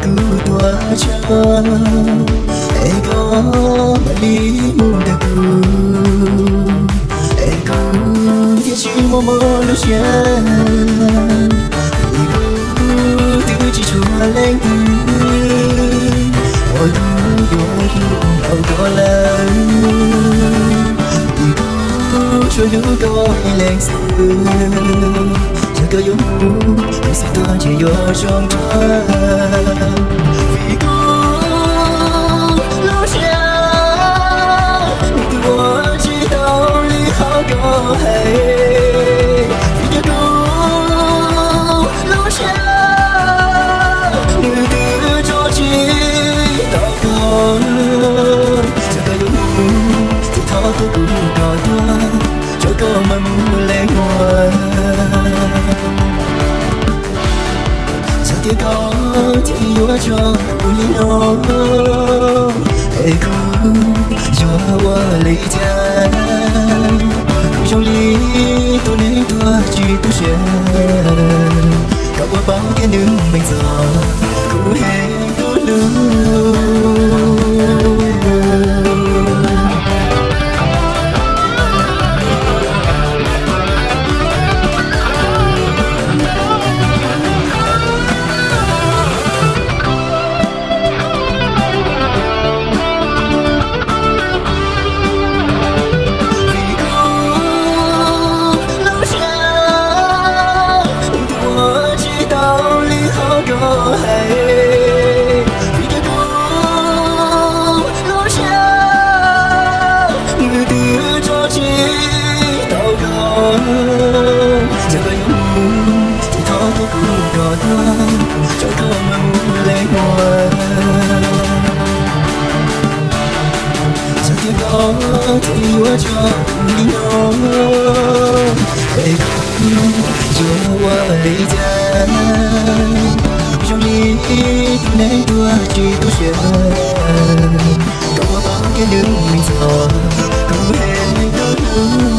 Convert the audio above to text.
kuv tuaj tshaj, es koj mam li mus ntawm kuv, es kuv thiaj tsis muaj mob lub siab. Vim kuv twb tsis tshua leej twg uas kuv yuav hlub npaum koj lawm. Vim kuv tsuas hlub koj ib leeg xwb. Yog koj yuav mus, kuv xav tuag ntshe yuav zoo dua. Vim kuv lub siab, nws twb ua tsis tau li qhov koj hais. Vim tias kuv lub siab, nws twb tso tsis tau koj. Yog koj yuav mus, ces thov koj kuv kom tuag, tso koj mam mus leej muag. Yog tias koj tsis yuav tso kuv li no, es kuv yuav ua li cas? Kuv zoo li tus neeg tuag tsis tu siab, koj puas paub tias nws meej txog kuv heev tu hlub. Vim kuv lub siab, nws twb ua tsis tau li qhov koj hais. Vim tias kuv lub siab, nws twb tso tsis tau koj. Yog koj yuav mus, ces thov koj kuv kom tuag, tso koj mam mus leej muag. Yog tias koj tsis yuav tso kuv li no, es kuv yuav ua li cas? Kuv zoo li tus neeg tuag tsis tu siab, koj puas paub tias nws meej txog kuv heev tu hlub.